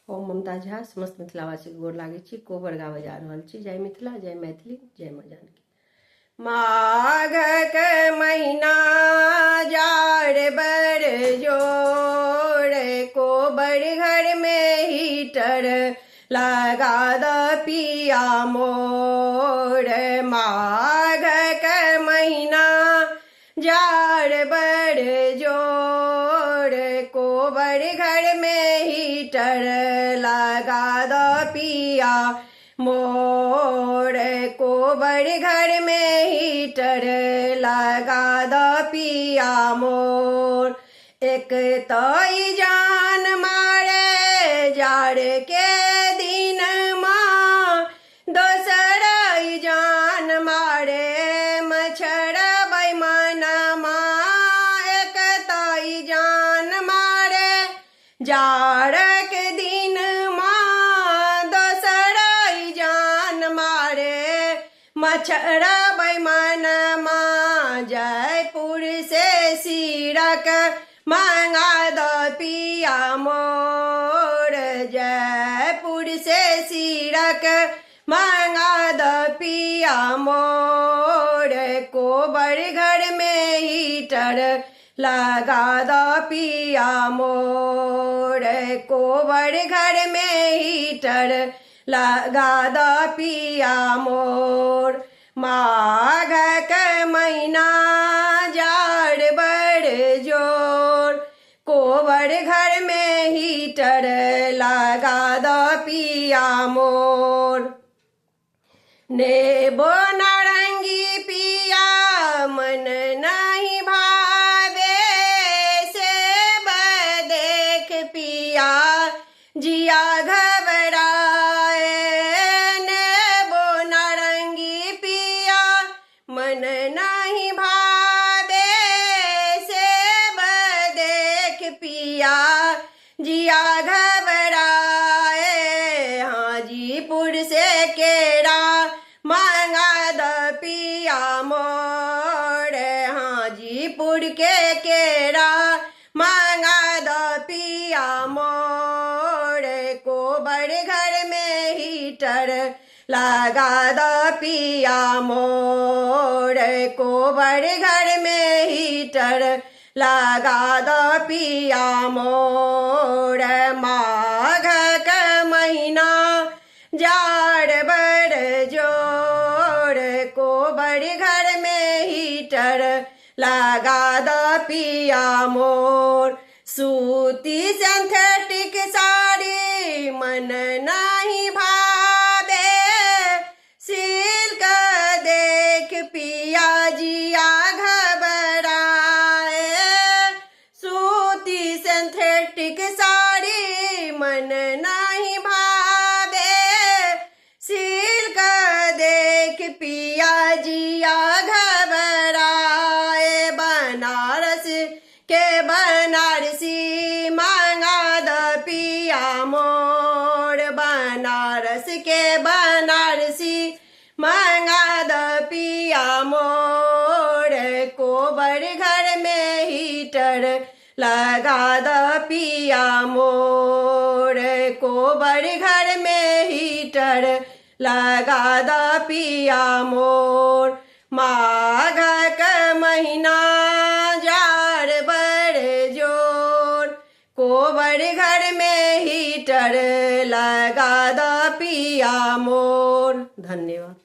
हम ममता झा समस्त मिथिलावासीके गोर लागै छी। कोबर गाबऽ जा रहल छी। जय मिथिला, जय मैथिली, जय माँ जानकी। माघक महीना जाड़ बड़ जोड़, कोबर घर में हीटर लगा द पिया मोर। माघक महीना जाड़ बड़ जोड़, कोबर घर में हीटर लगा द पिया मोर। कोबर घर में हीटर लगा द पिया मोर। एक तो जान मारे जाड़ के दिन माँ, दोसर जान मारे मच्छर बैमानमा। एक तो जान मारे जाड़ के दिन माँ, दोसर जान मारे मच्छर बैमानमा। जयपुर से सीरक मंगा दो पिया मोर, जयपुर से सीरक मंगा दो पिया मोर। कोबर घर में हीटर लगा दो पिया मोर, कोबर घर में हीटर लगा दो पिया मोर। माघ के महीना जाड़ बड़ जोर, कोबर घर में हीटर लगा दो पिया मोर। नेबो नारंगी पिया मन नहीं भावे, सेब देख पिया जिया घबराए। नेबो नारंगी पिया मन नहीं भावे, सेब देख पिया जिया घबराए। हाजीपुर से केरा मंगा द पिया मोर, हाजीपुर के केरा मंगा द पिया मोर। कोबर घर में हीटर लगा द पिया मोर, कोबर घर में हीटर लगा द पिया मोर। माघ के महीना जाड़ बड़ जोर, कोबर घर में हीटर लगा द पिया मोर। सूती सिंथेटिक साड़ी मन नहीं भावे, सिल्क देख पिया जिया घबराए। सूती सिंथेटिक साड़ी मन नहीं भावे, सिल्क देख पिया जिया घबराए। बनारस के बनारसी मांगा द पिया मोर, बनारस के बनारसी मांगा द पिया मोर। कोबर घर में हीटर लगा द पिया मोर, कोबर घर में हीटर लगा द पिया मोर। माघ के महीना जाड़ बड़ जोर, कोबर घर में हीटर लगा द पिया मोर। धन्यवाद।